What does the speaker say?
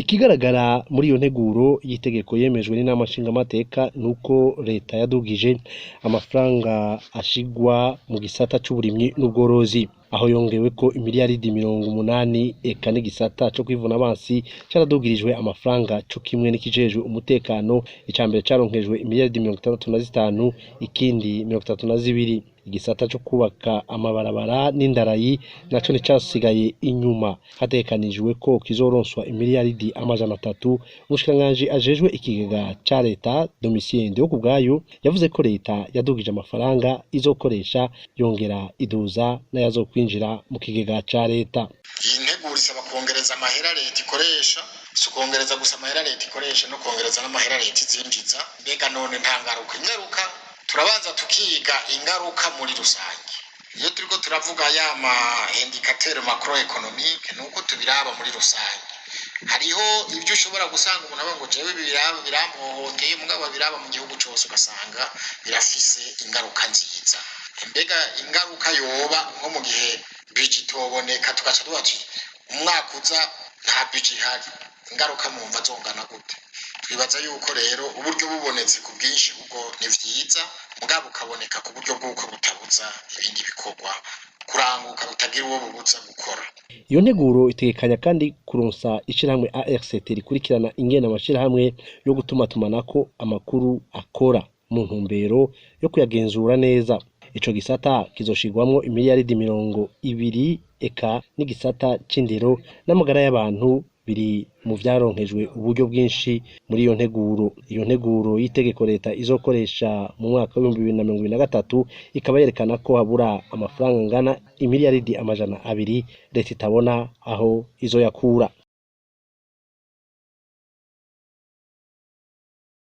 Ikigaragara muri iyo nteguro y'itegeko yemejwe n'inama nshingamateka nuko leta yadugije amafaranga ashigwa mu gisata c'uburimyi n'ubworozi, aho yongewe ko imiliyaridi 80, eka n'igisata co kwivuna abansi caradugirijwe amafaranga co kimwe n'ikijejwe umutekano. Icambere caronkejwe imiliyaridi 65, ikindi 32. Igisata co kubaka amabarabara n'indarayi naco nticasigaye inyuma, hategekanijwe ko kizoronswa imiliyaridi 300. Umushikiranganji ajejwe ikigega ca leta, Domitien Ndihokubwayo, yavuze ko leta yadugije amafaranga izokoresha, yongera iduza n'ayazokwinjira mu kigega ca leta. Iyi nteguro isaba kongereza amahera leta ikoresha, si ukongereza gusa amahera leta ikoresha, no kongereza n'amahera leta izinjiza. Mbega none nta ngaruka? Ingaruka turabanza tukiga ingaruka muri rusange. Iyo turiko turavuga ya ma indicateur macroéconomique, nuko tubiraba muri rusange. Hariho ibyo ushobora gusanga umuntu avuga ngo jewe biraba birampohoteye, mugabo biraba mu gihugu cose ugasanga birafise ingaruka nziza. Mbega ingaruka yoba nko mu gihe budget itoboneka, tugaca tuba umwaka uza nta budget ihari, ingaruka mwumva zongana gute? Twibaza yuko rero uburyo bubonetse ku bwinshi ubwo ni vyiza, mugabo bukaboneka ku buryo bw'uko butabuza ibindi bikorwa kuranguka, butagira uwo bubuza gukora. Iyo nteguro itegekanya kandi kuronsa ishirahamwe ARCT rikurikirana ingene amashirahamwe yo gutumatumanako amakuru akora, mu ntumbero yo kuyagenzura neza. Ico gisata kizoshirwamwo imiliyaridi 20, eka n'igisata c'indero n'amagara y'abantu biri mu vyaronkejwe uburyo bwinshi muri iyo nteguro. Iyo nteguro y'itegeko leta izokoresha mu mwaka w'2023 ikaba yerekana ko habura amafaranga angana imiliyaridi 200 leta itabona aho izoyakura.